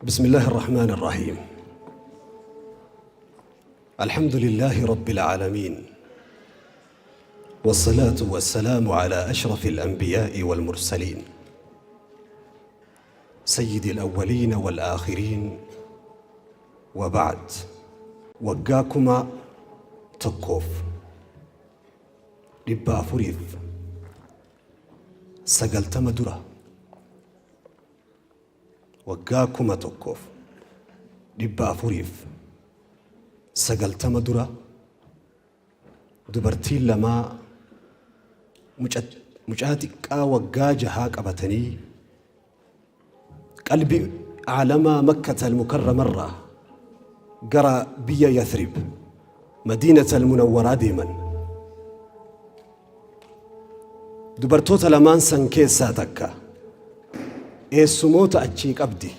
بسم الله الرحمن الرحيم. الحمد لله رب العالمين، والصلاة والسلام على أشرف الأنبياء والمرسلين، سيد الأولين والآخرين، وبعد. Waggaa 1490 dura, waggaa 1490 dura, dubartiin lamaa mucaa xiqqaa waggaa 6 qabatanii qalbii caalamaa Makkata al-Mukarramarraa gara biyya Yathrib, Madiinata al-Munawwaraa deeman. Dubartoota lamaan san keessaa takka eessumoota achii qabdi.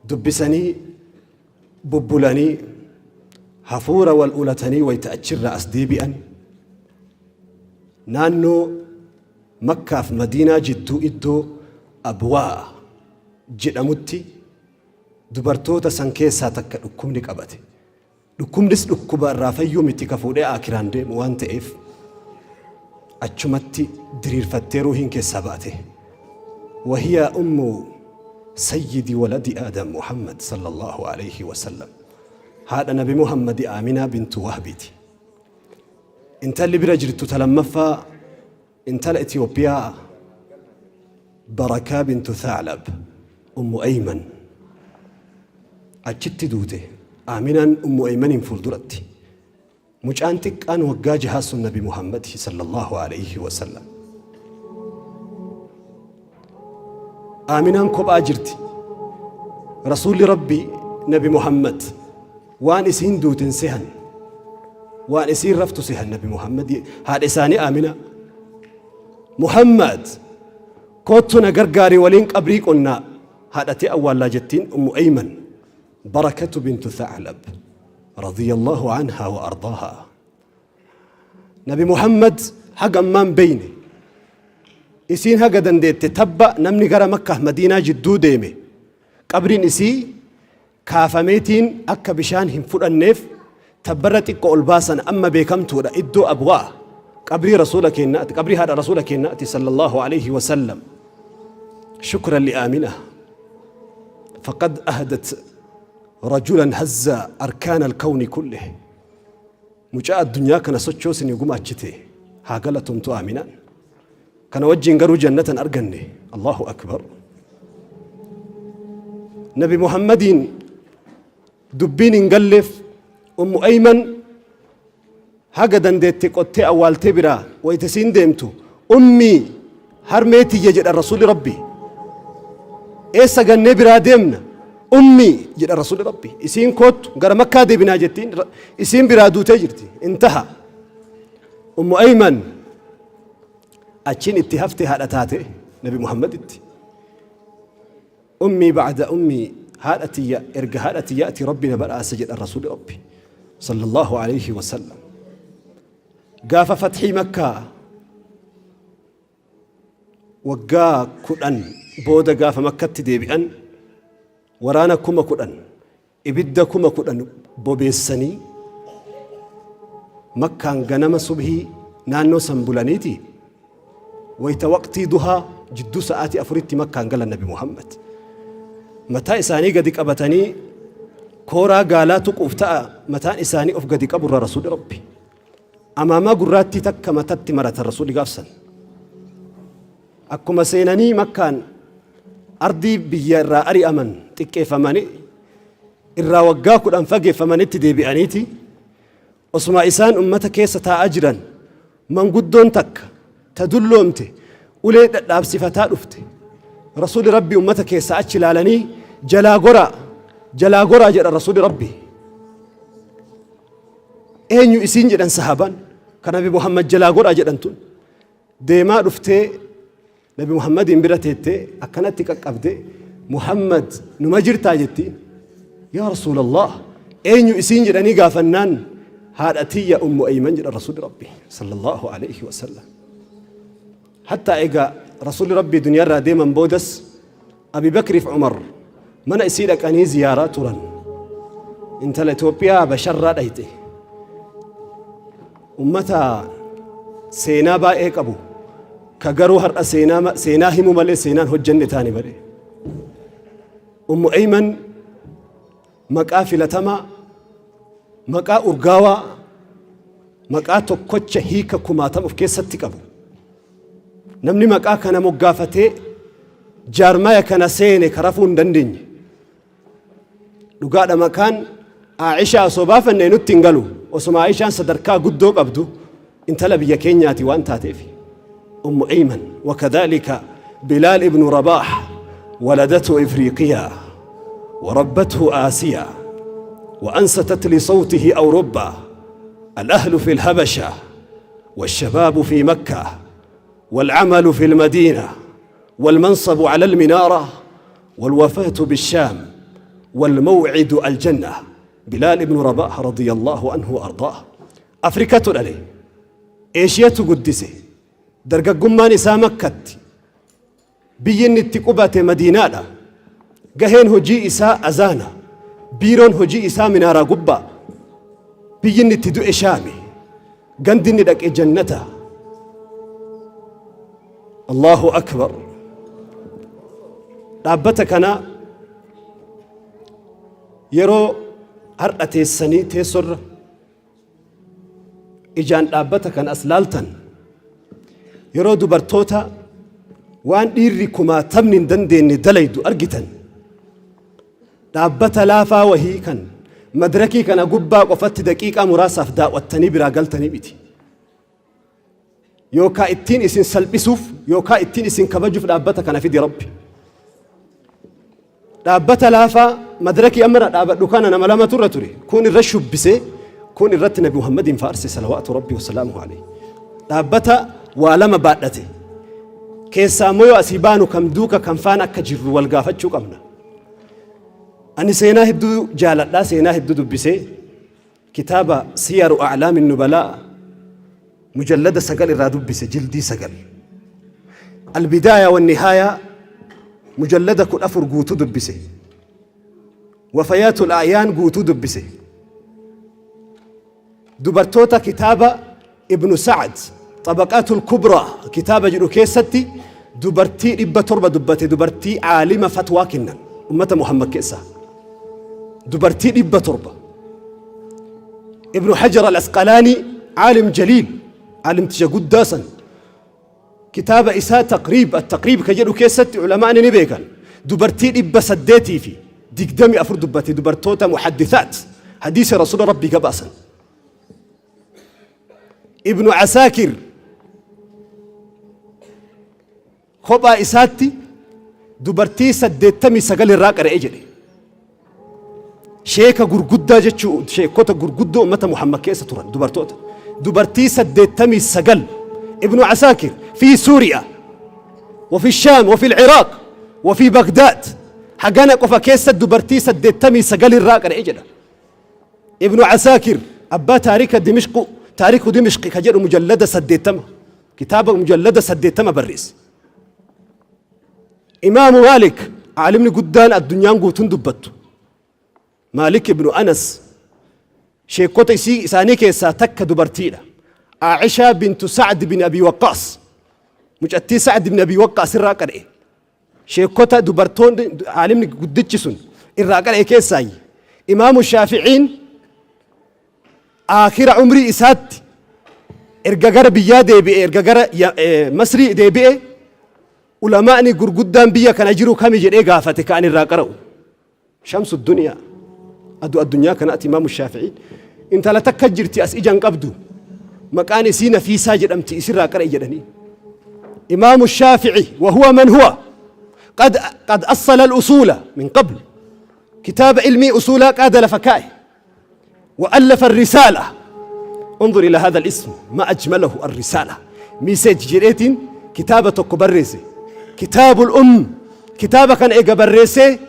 Dubbisanii bubbulanii, hafuura wal ulatanii, wayta achirraa as deebi'an, naannoo Makkaaf Madiinaa jidduu iddoo Abwaa jedhamutti dubartoota san keessaa takka dhukkubni qabate. Dhukkubnis dhukkuba irraa fayyuu miti, ka fuudhee aakiraan deemu waan ta'eef, achumatti diriirfattee ruuhiin keessaa baate. وهي أم سيد ولد آدم محمد صلى الله عليه وسلم، haadha Nabi Muhammad, Aaminaa bintu Wahbiiti. Intalli bira jirtu ta lammaffaa intala Itiyoophiyaa, Barakaa bintu Thaalab, Ummu Ayman, achitti duute. Aaminaan Ummu Aymaniin fuulduratti. Mucaan xiqqaan waggaa 6 sun Nabi Muhammad صلى الله عليه وسلم. Aaminaan kophaa jirti. Rasuulli Rabbi Nabi Muhammad waan isiin duuten sehan, waan isiin raftu sehan. Nabi Muhammad haadha isaanii Aaminaa, "Muhammad, koottu na gargaari, waliin qabrii qonnaa, haadhatee awwaallaa," jettiin Ummu Ayman, Barakatu bintu Thaclab رضي الله عنها وأرضاها. Nabi Muhammad haga ammaan beyne. Isiin haga dandeette tabba namni gara Makkaaf Madiinaa jidduu deeme qabriin isii kaafameetiin akka bishaan hin fudhanneef tabbarra xiqqoo ol baasan. Amma beekamtuudha iddoo Abwaa, qabrii rasuula keennaati, qabrii haadha rasuula keennaati صلى الله عليه وسلم. شكرا لآمنة، فقد أهدت رجلا هز أركان الكون كله. Mucaa addunyaa kana sochoosin gumaachite, haa galatomtu Aaminaan. Kana wajjin garuu jannatan arganne. الله أكبر. Nabi Muhammadiin dubbiin hin galleef. Ummu Ayman haga dandeette qottee awwaaltee biraa wayita isiin deemtu, "Ummii, harmee tiyya," jedha rasuuli Rabbi, "eessa gannee biraa deemna, ummii?" jedha rasuuli Rabbi. Isiin, "Koottu, gara Makkaa deebinaa," jettiin. Isiin biraa duutee jirti, intaha. Ummu Ayman achiin itti hafte, haadha taate Nabi Muhammaditti. "أمي بعد أمي", haadha tiyya erga haadha tiyyaati Rabbi na badhaase, jedha rasuuli Rabbi صلى الله عليه وسلم. Gaafa fatxii Makkaa waggaa 10 booda, gaafa Makkatti deebi'an, waraana 10,000, ibidda 10,000 bobeessanii Makkaan ganama subhii naannoo san bulaniiti, wayta waqtii duhaa jidduu sa'aatii 4tti Makkaan galan. Nabi Muhammad mataa isaanii gadi qabatanii kooraa gaalaa tuquuf ta'a mataan isaanii of gadi qaburra. Rasuuli Rabbi amaamaa gurraattii takka matatti maratan. Rasuuli gaafsan akkuma seenanii Makkaan ardii biyya irraa ari'aman, xiqqeeffamanii irraa waggaa 10 fageeffamanitti deebi'aniiti, osuma isaan ummata keessa taa'aa jiran, manguddoon takka ta dulloomte ulee dhadhaabsifataa dhufte. Rasuuli Rabbi ummata keessa achi ilaalanii, "Jalaa goraa, jalaa goraa," jedha rasuuli Rabbi. "Eenyu isiin?" jedhan sahaabaan. Kan Nabi Muhammad jalaa godhaa jedhan tun deemaa dhuftee Nabi Muhammadiin bira teettee akkanatti qaqqabde. "Muhammad, numa jirtaa?" jettiin. "Yaa Rasuulallah, eenyu isiin?" jedhanii gaafannaan, "Haadha tiyya Ummu Ayman," jedhan rasuuli Rabbi صلى الله عليه وسلم. Hattaa egaa rasuulli Rabbii duniyaarraa deeman boodas Abi Bakriif Umar mana isii dhaqanii ziyaaraa turan. Intala Itoophiyaa Habasharraa dhayxe. Ummata seenaa baay'ee qabu ka garuu har'a seenaa seenaa himu malee seenaan hojjenne taane malee. Ummu Ayman maqaa filatamaa, maqaa urgaawaa, maqaa tokkocha hiika kumaatama of keessatti qabu. Namni maqaa kana moggaafatee jaarmaya kana seene ka rafuu hin dandeenye. Dhugaadha maqaan Aa'ishaa osoo baafanne nutti hin galu. Osuma Aa'ishaan sadarkaa guddoo qabdu intala biyya keenyaati waan taateef. Ummu Ayman wakadhalika Bilaal ibnu Rabaah waladatu Ifriiqiyaa وربته آسيا وأنستت لصوته أوروبا الأهل في الهبشة والشباب في مكة والعمل في المدينة والمنصب على المنارة والوفاة بالشام والموعد الجنة بلال بن رباح رضي الله عنه وأرضاه أفريكا عليه إيشيا قدسه dargaggummaan isaa Makkatti, biyyi inni itti qubate Madiinaadha. Gaheen hojii isaa azaana, biiroon hojii isaa minaaraa gubbaa. Biyyi inni itti du'e Shaami, gandi inni dhaqe jannata. Allahu akbar. Dhaabbata kana yeroo har'a teessanii teessorra ijaan dhaabbata kan as laaltan yeroo dubartoota waan dhiirri kumaatamni hin dandeenye dalaydu argitan dhaabbata laafaa wahii kan madrakii kana gubbaa qofatti daqiiqaa muraasaaf daawwattanii biraa galtanii miti. Yookaa ittiin isin salphisuuf yookaa ittiin isin kabajuuf dhaabbata kana fidi Rabbi. Dhaabbata laafaa madrakii amma irra dhaabadhu kana nama lamatu irra ture. Kun irra shubbisee kun irratti Nabi Muhammadiin faarse salawaatu Rabbi wasalaamuhu alayhi. Dhaabbata waa lama baadhate. Keessaa immoo yoo asii baanu kam duuka kam faana akka jirru wal gaafachuu qabna. Ani seenaa hedduu jaaladhaa seenaa hedduu dubbisee Kitaaba Siyaru A'laami Nubalaa mujallada 9 irraa dubbise jildii 9. Albidaaya Wannihaayaa mujallada 14 guutuu dubbise. Wafayaatul A'yaan guutuu dubbise. Dubartoota kitaaba Ibnu Sa'ad Xabaqaatul Kubraa kitaaba jedhu keessatti dubartii 700 dubbate dubartii aalima fatwaa kennan ummata Muhammad keessaa. Dubartii 700. Ibnu Hajar al-Asqalaanii aalim jaliil aalimticha guddaa san kitaaba isaa taqriib at-taqriib ka jedhu keessatti ulamaani ni beekan dubartii 824 dubbate dubartoota muhaddithaat hadiisa rasuula rabbii gabaasan. Ibnu Asaakir kophaa isaatti dubartii 89 irraa qara'e jedhe. Sheeka gurguddaa jechuu sheekota gurguddoo ummata Muhammad keessa turan dubartoota. Dubartii 89 Ibnu Asaakir fi Suuriyaa وفي الشام وفي العراق وفي بغداد hagana qofa keessa dubartii 89 irraa qara'e jedha. Ibnu Asaakir abbaa taarika Dimishqu taariku Dimishqi ka jedhu mujallada 80 kitaaba mujallada 80 barreesse. Imaamu Maalik aalimni guddaan addunyaan guutuun dubbattu. Maalik ibnu Anas sheekota isii isaanii keessaa takka dubartiidha. Aishaa bintu Sa'd bin Abi Waqqaas mucattii Sa'd bin Abi Waqqaas irraa qara'e. Sheekkota dubartoonni aalimni guddichi sun irraa qara'e keessaayyi. Imaamu Shaafi'iin aakhira umrii isaatti erga gara biyyaa deebi'e erga gara Masrii deebi'e ulamaa'ni gurguddaan biyya kana jiru kami jedhee gaafate ka'an irraa qara'u. Shamsu duniyaa aduu addunyaa kanaati Imaamu Shaafi'iin intala takka jirti as ija hin qabdu maqaan isii Nafiisaa jedhamti isirraa qara'e jedhanii. Imaamu Shaafi'i wahuwa man huwa qad assala al-usuula min qabl kitaaba ilmii usuulaa qaada lafa kaa'e وألف الرسالة انظر إلى هذا الاسم ما أجمله الرسالة ميسج جريتين كتابة بريسي كتاب الأم كتابة كان إيجا بريسي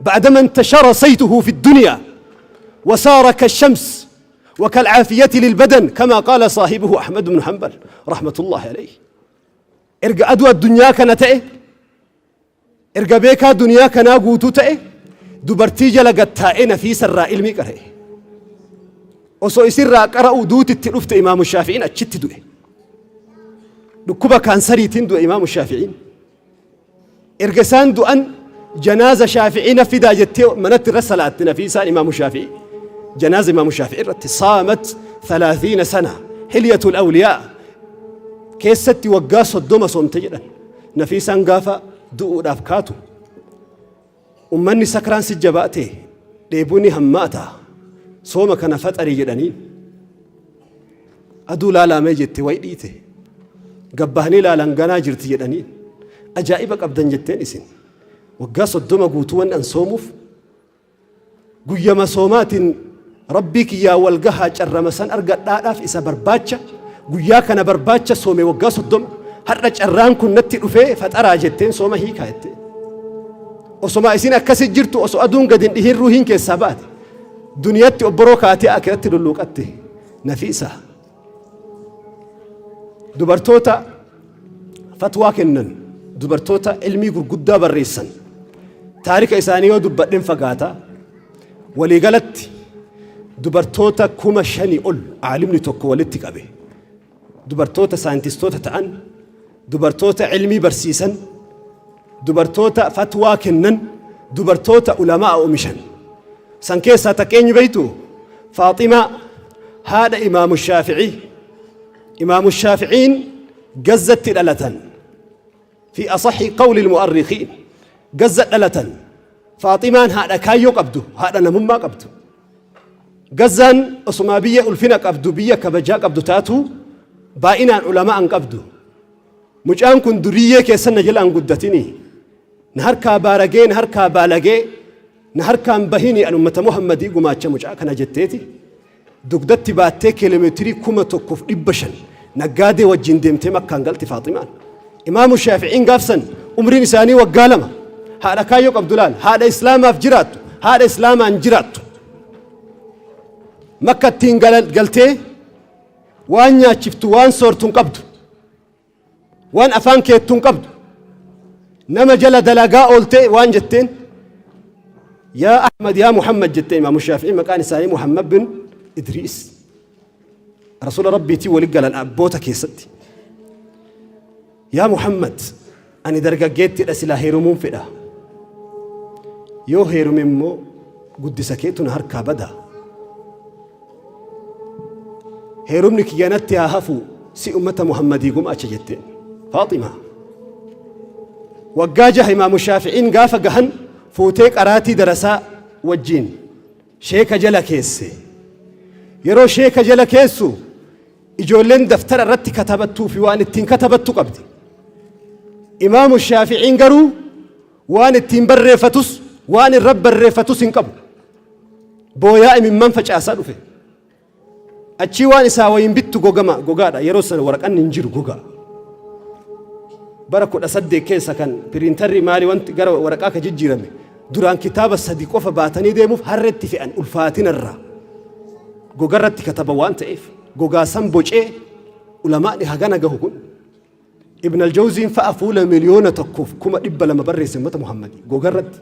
بعدما انتشر صيته في الدنيا وصار كالشمس وكالعافية للبدن كما قال صاحبه أحمد بن حنبل رحمة الله عليه erga aduu addunyaa kana ta'e Erga beekaa duniyaa kanaa guutuu ta'e, dubartii jala gattaa'ee Nafiisarraa ilmii qara'e. Osoo isirraa qara'u duutitti dhufte. Imaamu Shaafi'iin achitti du'e. Dhukkuba kaansariitiin du'e Imaamu Shaafi'iin. Erga isaan du'an, janaaza Shaafi'ii na fidaa jettee manatti irra salaatte Nafiisaan Imaamu Shaafi'ii. Janaaza Imaamu Shaafi'ii irratti saamat 30 sana. Hilyatul Awliyaa keessatti waggaa 30 soomte jedhan. Nafiisaan gaafa du'uudhaaf kaatu, ummanni sakraan si jabaate, dheebuun hammaata, sooma kana faxarii jedhaniin. Aduu laalaamee jette, wayi dhiite. Gabbahanii laalan, ganaa jirti jedhaniin. Ajaa'iba qabdan jetteen isin. Waggaa 30 guutuu waan an soomuuf, guyyama soomaatiin Rabbii kiyyaa wal gahaa, carrama san argadhaadhaaf isa barbaacha, guyyaa kana barbaacha soome waggaa 30. Har'a carraan kun natti dhufee, faxaraa jetteen, sooma hiikaa jette. Osoma isin akkasi jirtu, osoo aduun gadi hin dhihin ruuhiin keessaa baate. Duniyatti obboroo kaatee akiratti lulluuqatte Nafiisa. Dubartoota fatwaa kennan, dubartoota ilmii gurguddaa barreessan, taarika isaanii yoo dubbadhen fagaata. Waliigalatti dubartoota 5,000 ol aalimni tokko walitti qabe. Dubartoota saayintistoota ta'an, dubartoota ilmii barsiisan, dubartoota fatwaa kennan, dubartoota ulamaa oomishan. San keessaa takka eenyu beektu? Faaximaa, haadha Imaamu Shaafi'ii. Imaamu Shaafi'iin Gazzatti dhalatan. Fi asaxi qawli mu'arrikiin Gazza dhalatan. Faaximaan haadha kaayyoo qabdu, haadha namummaa qabdu. Gazzaan osumaa biyya ulfina qabdu, biyya kabajaa qabdu taatu, baay'inaan ulamaa hin qabdu. Mucaan kun duriyyee keessan na jalaan guddatini, na harkaa baaragee, na harkaa baalagee, na harkaan bahini, an ummata Muhammadii gumaacha mucaa kana jetteeti dugdatti baattee kiiloomeetirii 1500 naggaadee wajjin deemtee Makkaan galti Faaximaan. Imaamu Shaafi'iin gaafsan umriin isaanii waggaa 2. Haadha kaayyoo qabdu laal, haadha Islaamaaf jiraattu, haadha Islaamaan jiraattu. Makka ittiin galtee waan nyaachiftu, waan soortu hin qabdu. Waan afaan keettu hin qabdu. Nama jala dalagaa ooltee waan jetteen, "Yaa Ahmad, yaa Muhammad," jettee. Imaamu Shaafi'ii maqaan isaanii Muhammad bin Idriis. Rasuula Rabbiitii wali galan abboota keessatti. "Yaa Muhammad, ani dargaggeettidha, silaa heerumuun fedha. Yoo heerume immoo guddisa keetu na harkaa bada. Heerumni kiyya natti haa hafu, si ummata Muhammadii gumaacha," jetteen. Faaximaa. Waggaa 6 Imaamu Shaafi'iin gaafa gahan fuutee qaraatii darasaa wajjiin sheeka jala keesse. Yeroo sheeka jala keessu ijoolleen daftara irratti katabattuu fi waan ittiin katabattu qabdi. Imaamu Shaafi'iin garuu waan ittiin barreeffatus, waan irra barreeffatus hin qabu. Booyaa imimman facaasaa dhufe. Achii waan isaa wayiin bittu gogama gogaadha. Yeroo sana waraqanni hin jiru, gogaa. Bara 18 keessa kan piriintarri maali wanti gara waraqaa ka jijjiirame. Duraan kitaaba sadi qofa baatanii deemuuf harreetti fe'an ulfaatinarraa. Gogarratti kataba waan ta'eef gogaa san bocee ulamaani hagana gahu kun. Ibn al-Jawziin fa'a fuula 1,200,000 barreesse uummata Muhammadii gogarratti.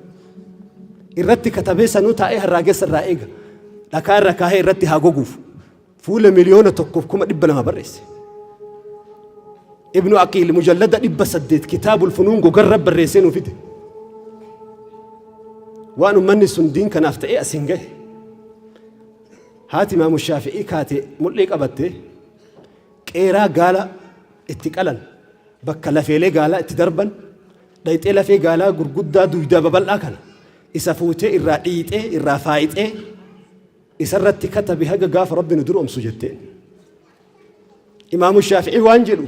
Irratti katabee sanuu taa'ee harraageessa irraa eega. Dhakaa irra kaahee irratti haa goguuf. Fuula 1,200,000 barreesse. Ibnu Aqiil mujallada 800 Kitaabul Funuun gogarra barreessee nuu fide. Waan uummanni sun diin kanaaf ta'ee asiin gahe. Haati Imaamu Shaafi'ii kaate, mul'ii qabattee qeeraa gaala itti qalan, bakka lafeelee gaalaa itti darban dhayxee, lafee gaalaa gurguddaa duydaa babal'aa kana isa fuutee irraa dhiixee, irraa faayixee, isarratti katabi haga gaafa Rabbi nu duroomsu jetteen. Imaamu Shaafi'ii waan jedhu,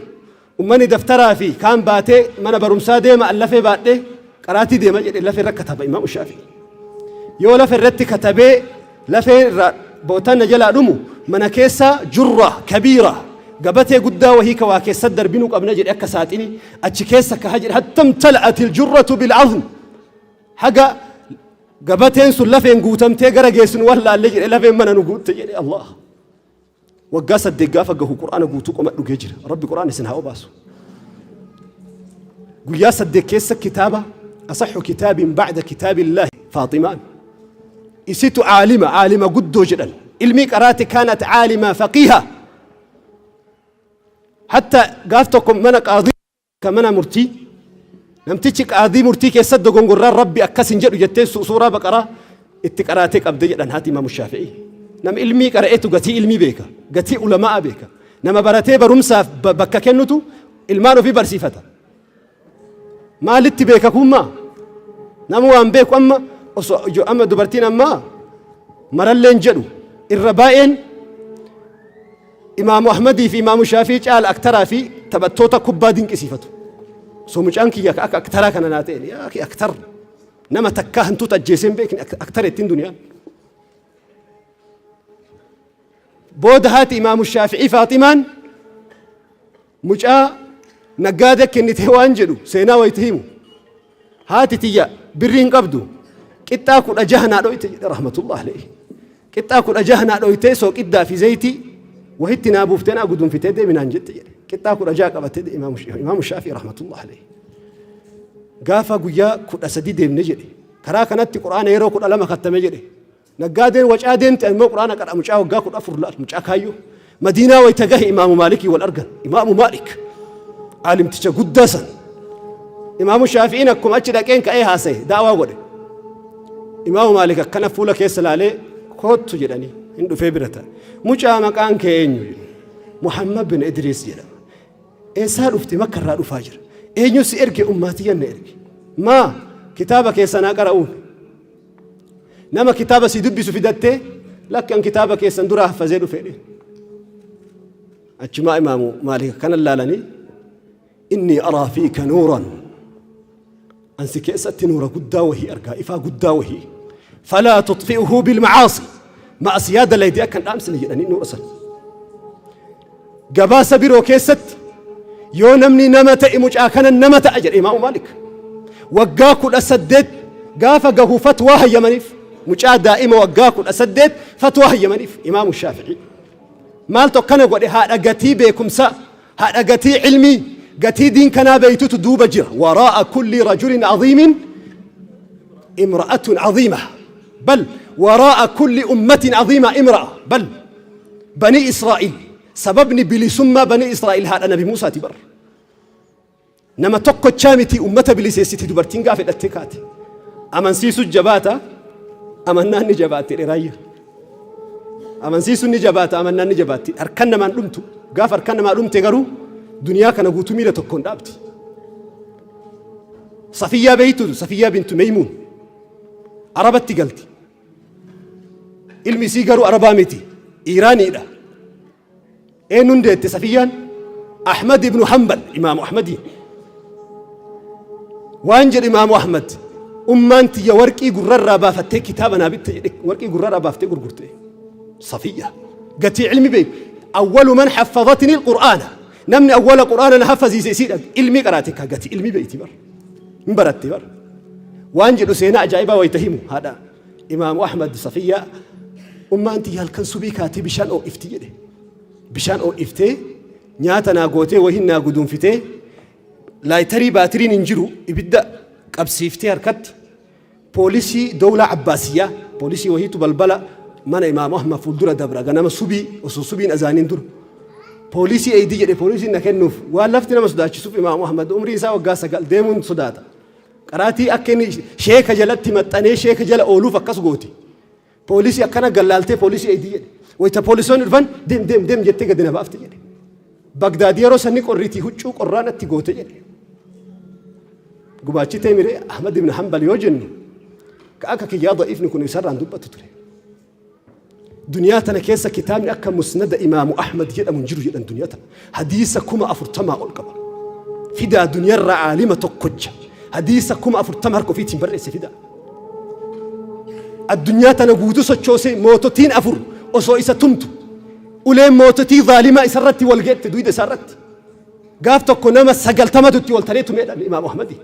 ummanni daftaraa fi kaan baatee mana barumsaa deema, an lafee baadhee qaraatii deema jedhe. Lafee irra kataba Imaamu Shaafi'ii. Yoo lafa irratti katabee lafee irraa bootaan na jalaa dhumu, mana keessa jurra kabiira, gabatee guddaa wahii ka waa keessatti darbinuu qabna jedhe, akka saaxini achi keessa kaha jedhe. Hatta imtala'at iljurratu bil'azm, haga gabateen sun lafeen guutamtee gara geessinu waan laalle jedhe, lafeen mana nu guutte jedhe. Allah, waggaa 8 gaafa gahu Qur'aana guutuu qoma dhugee jira. Rabbi Qur'aana isin haa obaasu. Guyyaa 8 keessa kitaaba Asaxu kitaabin bacda kitaabillahi Faaximaan. Isitu caalima, caalima guddoo jedhan. Ilmii qaraate kaanat caalimaa faqiiha. Hatta gaaf tokko mana qaadii ka mana murtii namtichi qaadii murtii keessa dogongorraan rabbi akkas hin jedhu jettee suuraa baqaraa itti qaraatee qabde jedhan haati imaamu shaafi'ii. Nama ilmii qara'etu gatii ilmii beeka, gatii ulama'a beeka. Nama baratee barumsaaf bakka kennutu ilmaan ofii barsiifata. Maalitti beeka kummaa? Nama waan beeku amma osoo amma dubartiin ammaa maralleen jedhu irra baay'een Imaamu Ahmadii fi Imaamu Shaafii caala aktaraa fi taphattoota kubbaa dinqisiifatu. Osoo mucaan kiyya akka aktaraa kana naa ta'e yaa akhi aktar nama takkaa hantuuta ajjeesee hin beekne aktara ittiin duniyaan. Booda haati Imaamu Shaafi'ii Faaximaan Mucaa naggaadee kennitee waan jedhu seenaa wayita himu. Haati tiyya birrii hin qabdu. Qixxaa 16 naa dhoyte jedhe rahmatullah alayhi. Qixxaa 16 naa dhoytee sooqiddaa fi zayitii wahitti naa buuftee naa gudunfitee deemi naan jette jedhe. Qixxaa 16 qabatee imaamu Shaafii rahmatullah alayhi. Gaafa guyyaa 13 deemne jedhe. Karaa kanatti quraana yeroo 12 kattame jedhe. Naggaadeen wacaa deemte ani immoo quraana qara mucaa waggaa 14 laal mucaa kaayyoo. Madiinaa wayita gahe imaamu maalikii wal argan. Imaamu Maalik aalimticha guddaa san. Imaamu Shaafi'iin akkuma achi dhaqeen ka'ee haasa'e da'awaa godhe. Imaamu Maalik akkana fuula keessa laalee koottu jedhanii hin dhufee bira taa'e. Mucaa maqaan kee eenyu jedhe. Muhammad bin Idriis jedhama. Eessaa dhufte makka irraa dhufaa jira. Eenyu si erge ummaatiyyan na erge. Maa kitaaba keessanaa qara'uun. Nama kitaaba si dubbisu fidattee lakki an kitaaba keessan duraa haffazee dhufe jedhe. Achumaa imaamu Maalik akkana laalanii inni araa fiika nuuran an si keessatti nuura guddaa wahii argaa ifaa guddaa wahii falaa tutfi'uhu bilmacaasi ma'asiyaa dalayde akka hin dhaamsine jedhanii nuura san. Gabaasa biroo keessatti yoo namni nama ta'e mucaa kana nama ta'a jedhe Imaamu Maalik. Waggaa 18 gaafa gahu fatwaa hayyamaniif mucaa daa'ima waggaa 18 fatwaa hayyamaniif Imaamu Shaafi'ii. Maaltu akkana godhe haadha gatii beekumsaa haadha gatii ilmii gatii diin kanaa beeytutu duuba jira. Waraa'a kulli rajulin aziimin imra'atun aziima. Bal waraa'a kulli ummatin aziima imra'a. Bal Banii Israa'iil sababni bilisummaa Banii Israa'iil haadha Nabi Muusaati bar. Nama tokkochaa miti ummata biliseessiti dubartiin gaafa hidhattee kaate. Amansiisu jabaata amannaan ni jabaatti jedhe raayya. Amansiisuun ni jabaata amannaan ni jabaatti. Harkan namaan dhumtu gaafa harkan namaa dhumte garuu duniyaa kana guutuu miila tokkoon dhaabdi. Safiyyaa beeytu Safiyyaa bintu Meeymuun Arabatti galti. Ilmi isii garuu Arabaa miti. Iiraaniidha. Eenyuun deette Safiyyaan? Ahmad ibnu Hanbal, Imaamu Ahmadiin. Waan jedhe Imaamu Ahmad, ummaan tiyya warqii gurrarraa baafattee kitaaba naa bitte jedhe warqii gurrarraa baaftee gurgurte. Safiyya. Gatii ilmi beeku. Awwalu man haffadatni al-Qur'aana. Namni awwala Qur'aana na haffaziise isiidha. Ilmii qaraate kaa gatii ilmi beeyti bar. Hin baratte bar. Waan jedhu seenaa ajaa'ibaa wayita himu haadha Imaamu Ahmad Safiyyaa ummaan tiyya halkan subii kaatee bishaan oo'ifti jedhe. Bishaan oo'iftee nyaata naa gootee wahiin naa guduunfitee laayitarii baatiriin hin jiru ibidda qabsiiftee harkatti poolisii dowlaa Abbaasiyyaa poolisii wahiitu balbala mana Imaamu Ahmad fuuldura dabra ganama subii osoo subiin azaaniin dura. Poolisii eeydi jedhe poolisiin na kennuuf waan lafti nama sodaachisuuf Imaamu Ahmad umriin isaa waggaa 9 deemuun sodaata. Qaraatii akka inni sheeka jalatti maxxanee sheeka jala ooluuf akkas gooti. Poolisii akkana gallaaltee poolisii eeydi jedhe. Wayita poolisoonni dhufan deem deem deem jettee gadi na baafte jedhe. Bagdaad yeroo sanni qorriitii huccuu qorraa natti goote jedhe. Gubaachitee miree Ahmad ibn Hanbal yoo jennu ka akka kiyyaa da'iifni kun isarraan dubbatu ture. Duniyaa tana keessa kitaabni akka musnada imaamu Ahmad jedhamu hin jiru jedhan duniyaa tana. Hadiisa 40,000 ol qaba. Fidaa duniyarraa aalima tokkocha. Hadiisa 40,000 harka ofiitiin barreesse fidaa. Addunyaa tana guutuu sochoosee moototiin afur osoo isa tumtu uleen moototii zaalimaa isarratti wal geette duyda isaarratti. Gaaf tokko nama 90tu itti wal taree tumeedhaan Imaamu Ahmadi.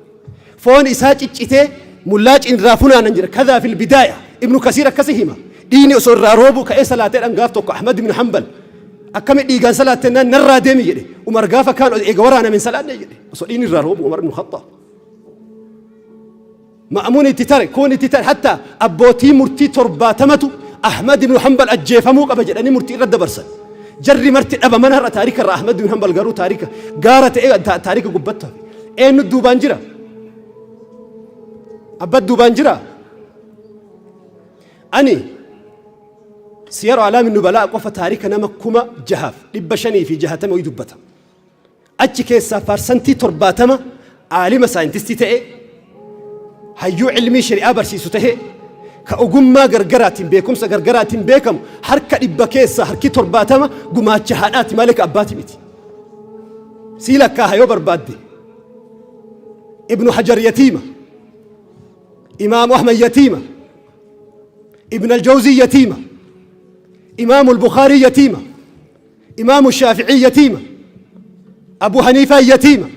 Foon isaa ciccitee mullaacin irraa funaanan jira. Kadhaa fil bidaaya. Ibnu Kasiir akkasi hima. Dhiigni osoo irraa roobuu ka'ee salaateedhaan gaaf tokko Ahmad ibn Hanbal akkami dhiigaan salaattennaan narraa deemi jedhe. Umar gaafa kaan eega waraaname hin salaanne jedhe. Osoo dhiigni irraa roobu Umar ibn Khattaab. Ma'muun itti tare, kuun itti tare, hatta abbootii murtii 70tu Ahmad ibn Hanbal ajjeefamuu qaba jedhanii murtii irra dabarsan. Jarri marti dhabaman har'a taarika irraa. Ahmad ibn Hanbal garuu taarika gaara ta'ee taarika gubbatti hafe. Eenyu duubaan jira? Abbat duubaan jira? Ani Siyaru Alaami Nubalaa qofa taarika nama 6560 wayii dubbata. Achi keessaa 70% aalima saayintistii ta'e, hayyuu ilmii shari'aa barsiisu ta'e, ka ogummaa gargaraatiin beekumsa gargaraatiin beekamu, harka 100 keessaa harki 70 gumaacha haadhaati malee ka abbaati miti. Sii lakkaaha yoo barbaadde. Ibnu Hajar yatiima. Imaamu Ahmad yatiima. Ibn Aljawzii yatiima. Imaamu Bukhaarii yatiima. Imaamu Shaaficii yatiima. Abu Haniifaa yatiima.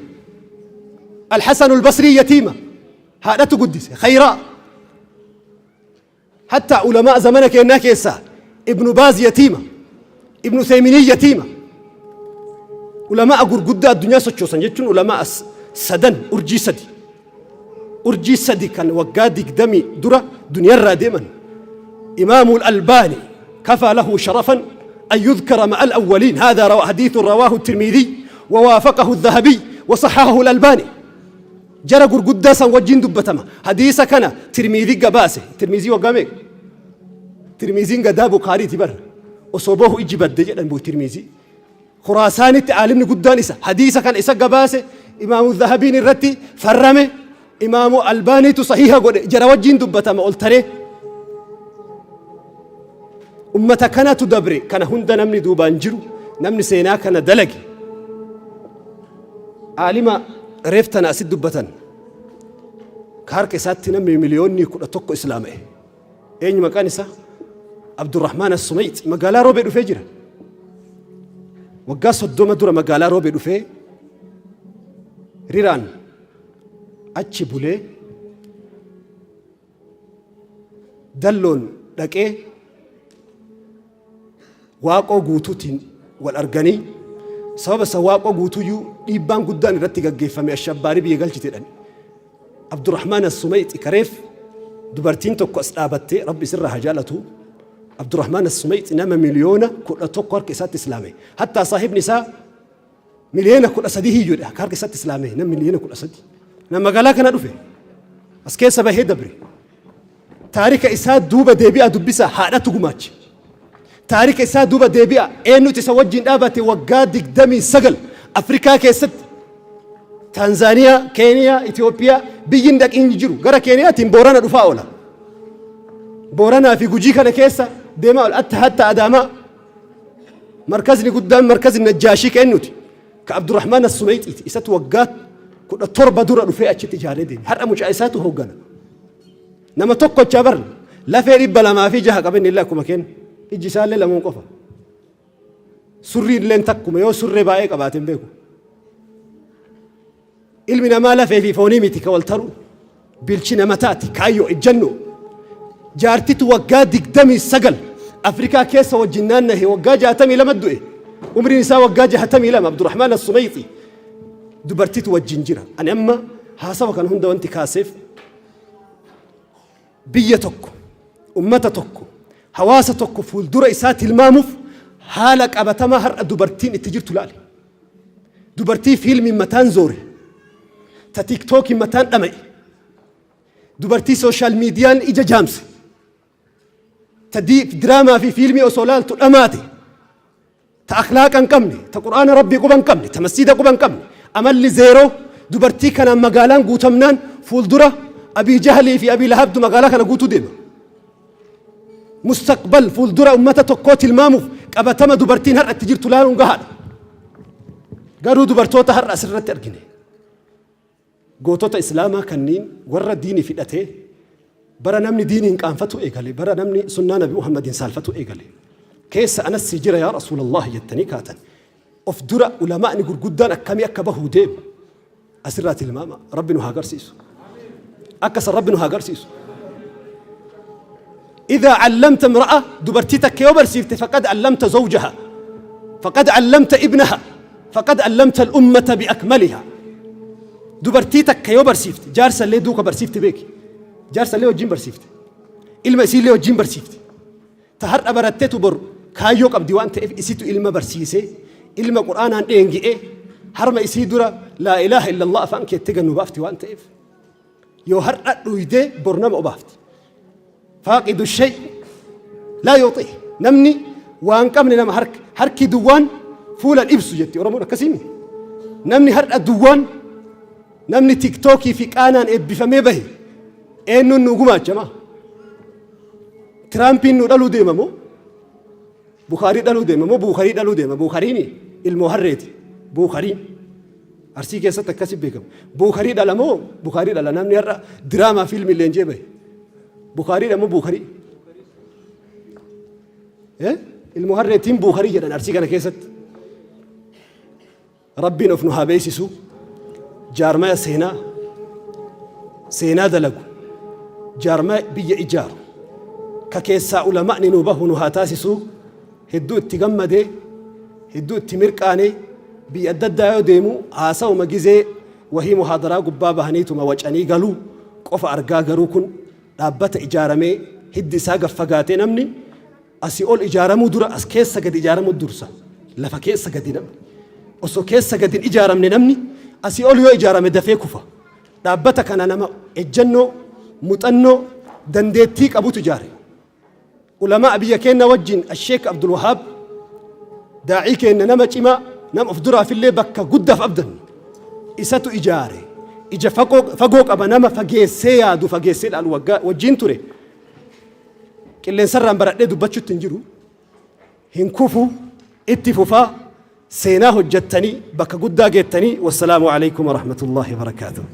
Alhasan Albasrii yatiima. Haadhatu guddise. Khayraa. Hatta ulamaa zamana keenyaa keessaa Ibnu Baaz yatiima. Ibnu Useyminii yatiima. Ulamaa gurguddaa addunyaa sochoosan jechuun ulamaa sadan urjii sadi. Urjii sadi kan waggaa 20 dura duniyarraa deeman. Imaamul Albaani kafaa lahu sharafan an yudhkara ma'al awwaliin. Haadha hadiithun rawaahu Tirmiidii wawaafaqahu Dhahabii wasahahahu Albaani. Jara gurguddaa san wajjin dubbatama. Hadiisa kana Tirmiidii gabaase. Tirmiizii waggaa meeqa? Tirmiiziin gadaa Bukaariiti bar. Osoo boohu ijji badde jedhan buu Tirmiizii. Khuraasaanitti aalimni guddaan isa. Hadiisa kana isa gabaase. Imaamu Zahabiin irratti farrame. Imaamu Albaaniitu sahiha godhe. Jara wajjin dubbatama ol taree. Ummata kanatu dabre. Kana hunda namni duubaan jiru, namni seenaa kana dalage. Aalima reef tana asit dubbatan. Ka harka isaatti namni miliyoonni 11 islaama'e. Eenyu maqaan isaa? Abdurrahmaan As-Sumayt magaalaa Roobee dhufee jira. Waggaa 30 dura magaalaa Roobee dhufee riraan achi bulee dalloon dhaqee Waaqoo Guutuutiin wal arganii, sababa isa Waaqoo Guutuyyuu dhiibbaan guddaan irratti gaggeeffame ashabbaarii biyya galchite jedhan. Abdurrahmaan As-Sumayxi kareef dubartiin tokko as dhaabattee Rabbi isirraa haa jaalatu. Abdurrahmaan As-Sumayxi nama miliyoona 11 harka isaatti islaame. Hattaa saahibni isaa miliyoona 13 hiyyuudha harka isaatti islaame, nama miliyoona 13. Nama magaalaa kana dhufe as keessa bahee dabre. Taarika isaa duuba deebi'aa dubbisaa, haadhatu gumaache. Taarika isaa duuba deebi'aa, eenyutu isa wajjin dhaabate waggaa 29 Afrikaa keessatti? Taanzaaniyaa, Keeniyaa, Itoophiyaa biyyi hin dhaqin jiru. Gara Keeniyaatiin Boorana dhufaa oola. Booranaa fi Gujii kana keessa deemaa oola. Atta hatta Adaamaa. Markazni guddaan markazni Najjaashii kennuti. Ka Abdurrahmaan As-Sumayxiiti. Isatu waggaa 17 dura dhufee achitti ijaaree deeme. Har'a mucaa isaatu hooggana. Nama tokkochaa bar lafee 206 qaba inni illee akkuma kenna. Ijji isaallee lamuun qofa. Surrii illeen takkuma, yoo surree baay'ee qabaate hin beeku. Ilmi namaa lafee fi foonii miti ka wal taru. Bilchina mataati, kaayyoo, ejjannoo. Jaartitu waggaa 29 Afrikaa keessa wajjin naannahe, waggaa 62 du'e. Umriin isaa waggaa 62 Abdurrahmaan As-Sumayxi. Dubartitu wajjin jira. Ani amma haasawa kana hunda wanti kaaseef, biyya tokko, ummata tokko, hawaasa tokko fuuldura isaa tilmaamuuf haala qabatamaa har'a dubartiin itti jirtu laali. Dubartii fiilmiin mataan zoore, ta TikTokiin mataan dhama'e, dubartii social mediaan ija jaamse, ta diraamaa fi fiilmii osoo laaltu dhamaate, ta akhlaaqa hin qabne, ta Qur'aana Rabbii quba hin qabne, ta masjiida quba hin qabne, amalli zeeroo, dubartii kanaan magaalaan guutamnaan fuuldura Abii Jahlii fi Abii Lahabtu magaalaa kana guutuu deema. Mustaqbal fuuldura ummata tokkoo tilmaamuuf qabatama dubartiin har'a itti jirtu laaluun gahaadha. Garuu dubartoota har'a asirratti argine. Gootota Islaamaa kanniin warra diini fidhatee, bara namni diiniin qaanfatu eegale, bara namni sunnaa Nabi Muhammadiin saalfatu eegale keessa anas si jira yaa Rasuulallah jettanii kaatan, of dura ulamaa'ni gurguddaan akkamii akka bahuu deemu asirraa tilmaama. Rabbi nu haa garsiisu. Akka san Rabbi nu haa garsiisu. إذا علمت امرأة, dubartii takka yoo barsiifte, فقد علمت زوجها، فقد علمت ابنها، فقد علمت الأمة بأكملها. Dubartii takka yoo barsiifte, jaarsa illee duuka barsiifte beeki. Jaarsallee wajjin barsiifte. Ilma isiillee wajjin barsiifte. Ta har'a barattetu bor kaayyoo qabdi waan ta'eef isitu ilma barsiisee, ilma Qur'aanaan dheengi'ee, harma isii dura laa ilaaha illallah afaan keettee gannu baafti waan ta'eef. Yoo har'a dhuydee bor nama obaafti. Faaqidu shay laa yuuxii. Namni waan qabne nama harka harki duwwaan fuula ibsu jetti Oromoon akkasiimi. Namni har'a duwwaan namni tiktookii fi qaanaan eebbifamee bahe eenyuun nu gumaachama? Tiraampiin nu dhaluu deema moo? Bukaarii dhaluu deema moo Buukarii dhaluu deema? Buukariin ilmoo harreeti. Buukariin. Arsii keessatti akkasi beekama. Buukarii dhala moo Bukaarii dhala? Namni har'a diraamaa fiilmii leenjee bahe. Bukaarii dha moo Buukarii? Ilmoo harreetiin Buukarii jedhan Arsii kana keessatti. Rabbiin of nu haa beeysisu. Jaarmaya seenaa seenaa dalagu, jaarmaya biyya ijaaru, ka keessaa ulama'ni nu bahu nu haa taasisu. Hedduu itti gammadee, hedduu itti mirqaanee, biyya adda addaa yoo deemu haasawuma gizee wahii muhaadaraa gubbaa bahaniituma wacanii galuu qofa argaa, garuu kun dhaabbata ijaaramee hiddi isaa gad fagaatee namni Asii ol ijaaramuu dura as keessa gadi ijaaramuu dursa. Lafa keessa gadi namni. Osoo keessa gadi hin ijaaramne namni asii ol yoo ijaarame dafee kufa. Dhaabbata kana nama ejjennoo, muxannoo, dandeettii qabutu ijaare. Ulamaa biyya keenya wajjin Asheek Abdul Wahaab daa'ii keenya nama cimaa nama of duraafillee bakka guddaaf abdannu. Isatu ijaare. Ija fagoo qaba, nama fageessee yaadu, fageessee ilaalu waggaa wajjin ture. Qilleensarraan baradhee dubbachuutti hin jiru. Hin kufu, itti fufaa, seenaa hojjettanii bakka guddaa geettanii. Wassalaamu alaikum warahmatullahi wabarakaatuh.